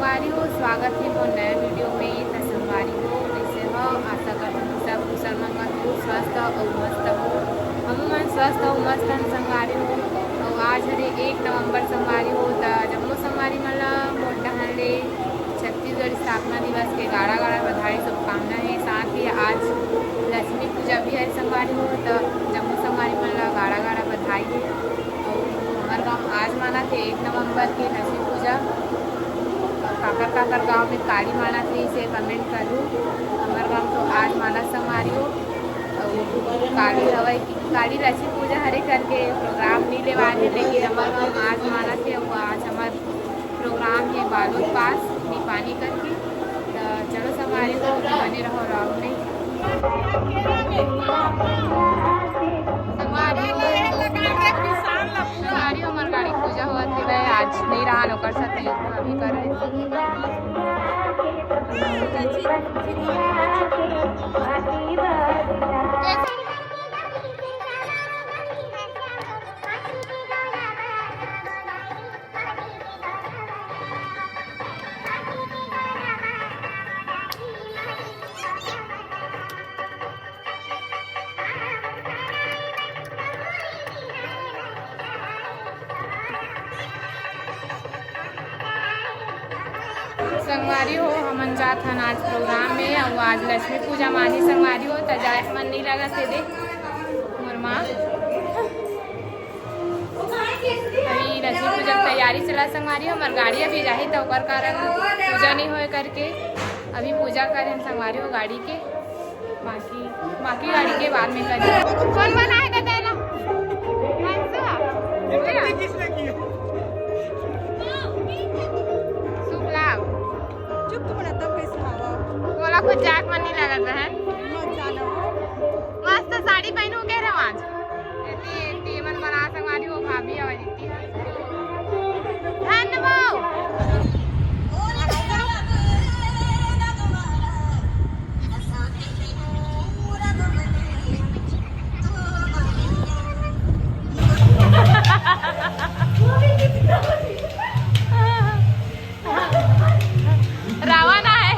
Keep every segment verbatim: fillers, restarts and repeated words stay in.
संगवारी हो, स्वागत हे मोर नया वीडियो में। त संगवारी हो, कइसे हो? आशा करथन कि सब कुशल मंगल हो, स्वस्थ अउ मस्त हो। हमू मन स्वस्थ अउ मस्त हन संगवारी हो। अउ आज हरे एक नवंबर संगवारी हो, त जम्मो संगवारी मन ला मोर डहन ले छत्तीसगढ़ स्थापना दिवस के गाड़ा गाड़ा बधाई, शुभकामना हे। साथ ही आज लक्ष्मी पूजा भी हरे संगवारी हो, त जम्मो संगवारी मन ला गाड़ा गाड़ा बधाई हे। अउ हमर गांव आज मानत हे एक नवंबर के लक्ष्मी पूजा। अउ काकर काकर गांव में काली मानत हे, इसे कमेंट करू। हमर गांव तो आज मानत संगवारी हो, अउ काली हवय, काली लक्ष्मी पूजा हरे करके प्रोग्राम नहीं लेवा हे, लेकिन हमर गांव आज मानत हे, अउ आज हमर प्रोग्राम हे बालोद पास निपानी करके। त चलो संगवारी हो, बने रहो राउंड में। संगवारी हो, संगवारी हो, हमर गाड़ी पूजा होवत हे, आज नहीं रहा, ओकर साथ नहीं अभी कर रहे। संगवारी हो, हमन जात हन आज प्रोग्राम में, अउ आज लक्ष्मी पूजा मानी संगवारी हो, त जाए मन नहीं लगत हे दे मोर माँ। अभी लक्ष्मी पूजा के तैयारी चला संगवारी हो, हमर गाड़ी अभी जाही त ओकर कारण पूजा नहीं होए करके अभी पूजा करें संगवारी हो गाड़ी के। बाकी, बाकी गाड़ी के बाद में करें। कौन वाला है दादा ना? अंशु? पूरा? शुभ लाभ। चुप तुम ना, तब कैसे हवा? बोला कुछ जाक मन नहीं लगत है। मत जाना हो। मस्त साड़ी पहनू के रहो आज। एती, एती मन बना संगवारी हो भाभी और एती है। धन वो। रावण आहे।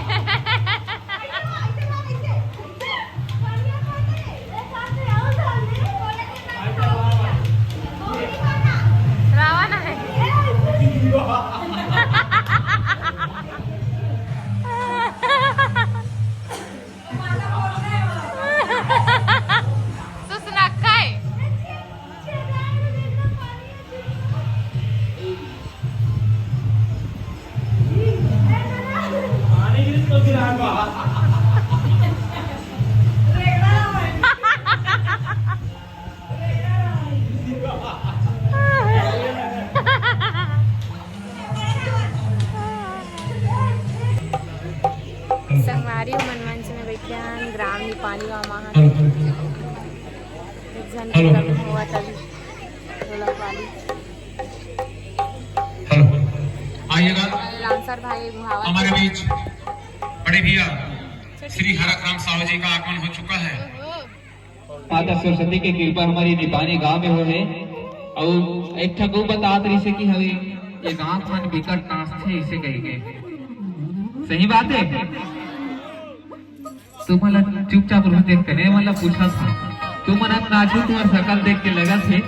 रावण आहे। सुसनक्खा आहे। संगवारी मन मंच में बैठे हन, ग्राम निपानी गांव महान। एक झन के कमी होवत अभी ढोलक वाली। हेलो, आइएगा। रामसर भाई मुहावत हमारे बीच बड़े भैया श्री हरक राम साहू जी का आगमन हो चुका है। माता सरस्वती के कृपा हमारी निपानी गांव में हो है। और एक ठा को बतात रही से कि हवे ये गांव मन बिकट नाचथे इसे कह के। सही बात है। तुमन ला चुपचाप रहो, देख के नहीं, मतलब पूछा था। तुमन अब नाचू, तुम्हार शकल देख के लगत हे।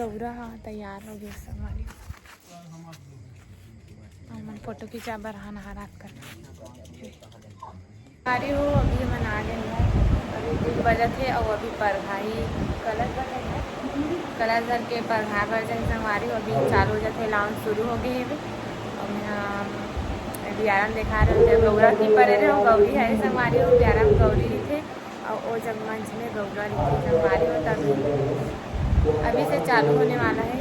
गौरा ह तैयार हो गे संगवारी। हमन फोटो खिंचा बर हान हारात कर। संगवारी हो, अभी हमन आ गे हन। अभी दू बजत हे अउ अभी परघाई कलश बजत हे। कलश धर के परघाय बर जाही संगवारी हो। अभी चालू हो जाथे, लाउन शुरू हो गे हे। अउ यहाँ बियारा म देखा रहे हो, गौरा की परे रहे हो, गौरी हरे संगवारी हो, बियारा म गौरी रहिथे। अउ ओ जग मंच में गौरा रहिथे संगवारी हो, तभी अभी से चालू होने वाला है।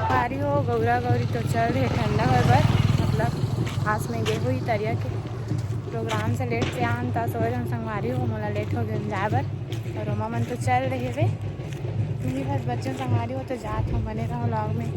संगवारी हो, गौरा गौरी तो चल रहे ठंडा होए बर, मतलब पास में गे हुई तरिया के प्रोग्राम से लेट से आन, त सोच हम संगवारी हो, मोला लेट हो गए जाए बर। और रोमा मन तो चल रहे वे, इही बस बच्चों संगवारी हो तो जात हो, बने रहो vlog में।